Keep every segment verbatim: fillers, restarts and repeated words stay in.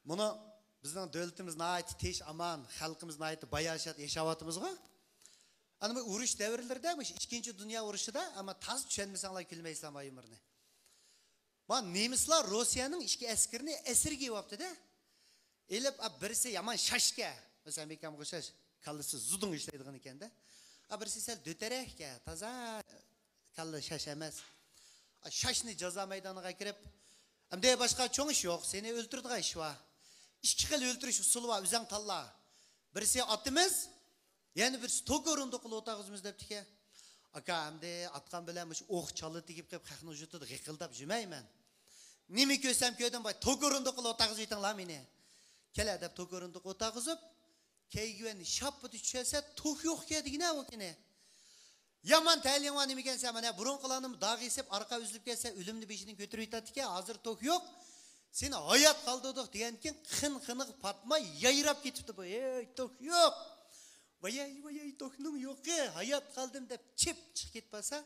مۇنۇ بىزنىڭ دۆلىتىمىز ناھايىتى تىنچ، ئامان، خەلقىمىز ناھايىتى باياشات ياشاۋاتىمىزغۇ. ئانا بۇ ئۇرۇش دەۋرلىرىدە، مۇشۇ ئىككىنچى دۇنيا ئۇرۇشىدا، ئەمما تازا چۈشەنمىسەڭلار كۈلمەيسىلەر مايمۇرنى. ما نېمىسلار روسىيەنىڭ ئىككى ئەسكىرىنى ئەسىرگە ئېلىۋاپتىدە. ئېلىپ، ئا، بىرسى يامان شاشكە. مەسىلەن، بىكام ئوخشاش، كاللىسى زۇدۇڭ ئىشلەيدىغان ئىكەندە. ئا، بىرسى سەل دۆتەرەككە، تازا كاللا شاش ئەمەس. ئا، شاشنى جازا مەيدانىغا كىرىپ، ئەمدى باشقا چوڭ ئىش يوق، سېنى ئۆلتۈرىدىغان ئىش بار. ئىككى خىل ئۆلتۈرۈش ئۇسۇلى بار، ئۆزەڭ تاللا. بىرسى ئاتىمىز، يەنە بىرسى توك ئورۇندۇقىلا ئولتۇرغۇزىمىز دەپتىكەن. ئاكا، ئەمدى ئاتقان بىلەن مۇشۇ ئوق چالا تېگىپ قېلىپ، خەقنىڭ ۋۇجۇدىدا غىقىلداپ يۈرمەيمەن. نېمە كۆرسەم كۆردۈم، باي، توك ئورۇندۇقىلا ئولتۇرغۇزۇۋېتىڭلار مېنى. كەلە دەپ توك ئورۇندۇققا ئولتۇرغۇزۇپ، كەيگۈۋەننى شاپپىدە چۈشۈرسە، توك يوقكەن دېگىنە ئۇ كېنى. يامان تەلىيىڭ بار نېمىكەنسەن، مانا بۇرۇنقىلارنىڭ داغى سېپ ئارقا ئۈزۈلۈپ كەتسە، ئۆلۈمنى بېشىدىن كۆتۈرۈۋېتەتتىكەن، ھازىر توك يوق. سېنى ھايات قالدۇردۇق دېگەندىكىن، قىن قىنىغا پاتماي يايراپ كېتىپتۇ بۇ. ھەي، توك يوق! ۋاياي، ۋاياي، توكنىڭ يوقى، ھايات قالدىم دەپ چىپ چىقىپ كېتىپ قالسا،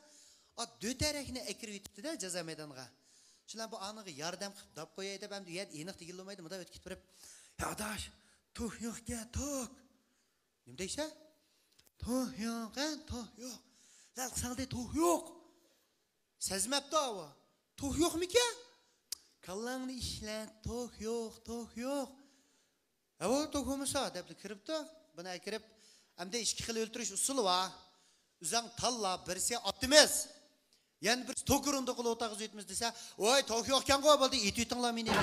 ئا، دۆتەرەكنى ئەكىرىۋېتىپتۇ-دە جازا مەيدانىغا. شۇلار بۇ ئانىغا ياردەم قىلىپ داپ قوياي دەپ، ئەمدى ئۇ يەردە ئېنىق دېگىلى بولمايدۇ، مۇنداق ئۆتۈپ كېتىپ بېرىپ، يا ئاداش، توك يوقكەن، توك. نېمە دەيسەن؟ توك يوق، ھە، توك يوق. زەل قىلساڭ دە، توك يوق. سەزمەپتۇ ئاۋۇ. توك يوقمىكەن؟ كاللاڭنى ئىشلەت، توك يوق، توك يوق. ھەۋۇ، توك بولمىسا، دەپلا كىرىپتۇ. بۇنى ئەكىرىپ، ئەمدى ئىككى خىل ئۆلتۈرۈش ئۇسۇلى بار. ئۆزەڭ تاللا، بىرسى ئاتىمىز. يەنە بىرسى توك ئورۇندۇقىلا ئولتۇرغۇزۇۋېتىمىز دېسە، ۋاي، توك يوقكەنغۇ، بولدى، ئېتىۋېتىڭلار مېنى.